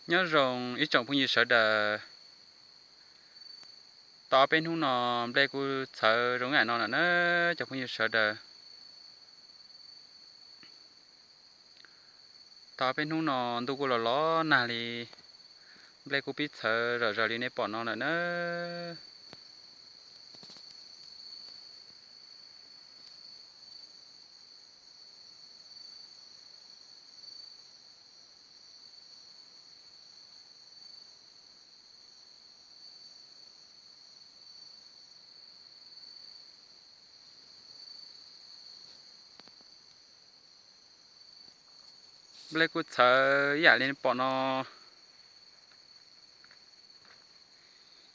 Nyob zoo ib tsoom phooj ywg sawv daws. Tau ob peb hnub no nplej kuj txhawv zoo ib yam no lawm na cov phooj ywg sawv daws. Tau ob peb hnub no ntuj kuj los los nag li, nplej kuj pib txhawv zom zaws li nej pom no lawm na. Nplej kuj txhawv ib yam li pom no.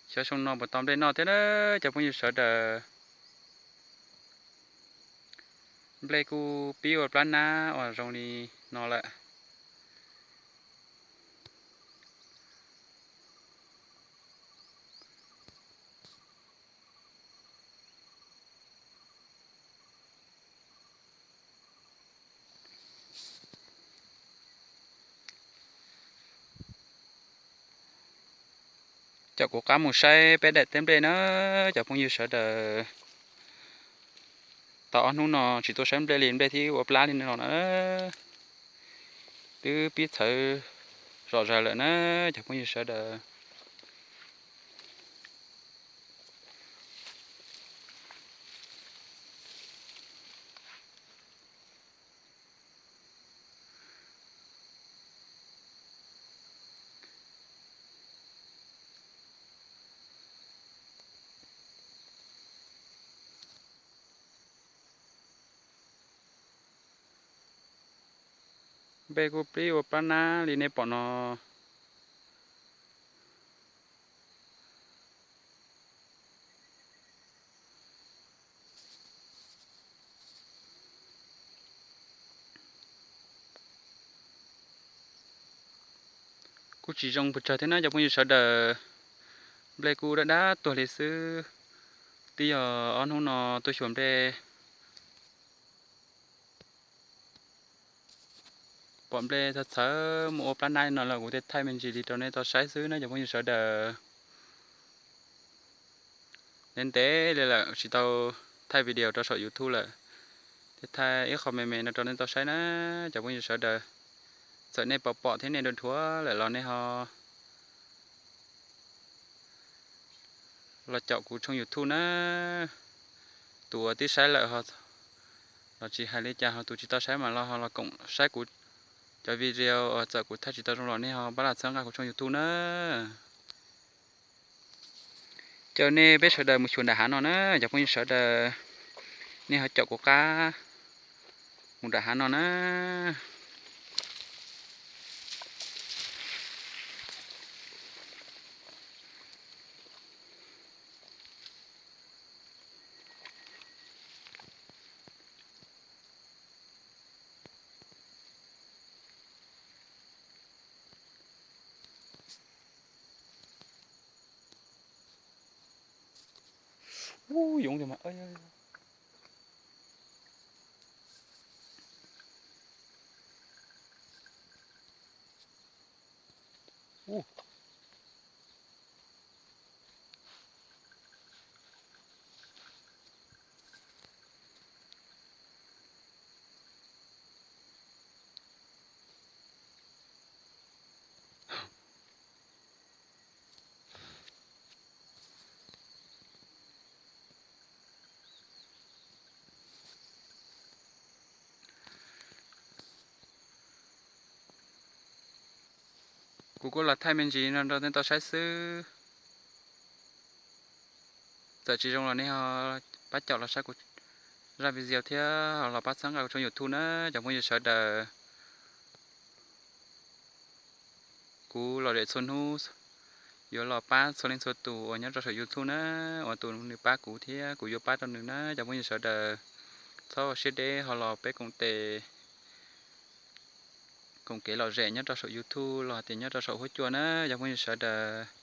Xyov xyoo no puas tau nplej noj thiab na cov phooj ywg sawv daws. Nplej kuj pib ua plab nab uas zoo li no lawm. Caum kuv qab mus saib peb daim teb nplej na cov phooj ywg sawv daws. Tau ob hnub no tsis tuaj saib nplej li, nplej thiaj ua plab li no na. Twb pib txhawv zom zaws lawm na cov phooj ywg sawv daws. Nplej kuj pib ua plab nab li nej pom no. Kuj tsis zoo pes tsawg thiab na cov phooj ywg sawv daws. Nplej kuj dab dab tuag li xwb. Twb yog ob hnub no tuaj xyuas nplej, pom nplej txhawv txhawv mus ua plab nab li no lawm, kuv thiaj thaij me ntsis li rau nej tau saib xwb na cov phooj ywg sawv daws. Ntev ntev li lawm tsis tau thaij video rau saum YouTube lawm, thiaj thaij ib qho me me no rau nej tau saib na cov phooj ywg sawv daws. Txawm nej pom pom thiab nej dhuav dhuav lawm los nej ho los caum kuv tshooj YouTube na. Tus uas twb saib lawm los tsis hais li cas, ho tus tsis tau saib mas los ho los koom saib kuv cov video uas txawm kuv thaij tsis tau zoo los nej ho pab los txhawb nqa kuv tshooj YouTube na. Caw nej peb sawv daws mus xyuas nram hav no na cov phooj ywg sawv daws. Nej ho caum kuv qab mus nram hav no na. Ub, yoov tiag mas. Kuv kuj los thaij me ntsis no rau nej tau saib xwb. Txawm tsis zoo los nej ho pab caum los saib kuv zaj video thiab ho los pab txhawb nqa kuv tshooj YouTube na cov phooj ywg sawv daws. Kuv lom zem txhua hnub yuav los pab txhua leej txhua tus uas nyob rau saum YouTube na, uas tus nws pab kuv thiab kuv yuav pab rau nws na cov phooj ywg sawv daws. Txhob ua siab deb ho los peb koom tes, koom kev lom zem nyob rau saum YouTube los hais tias nyob rau saum huab cua na cov phooj ywg sawv daws.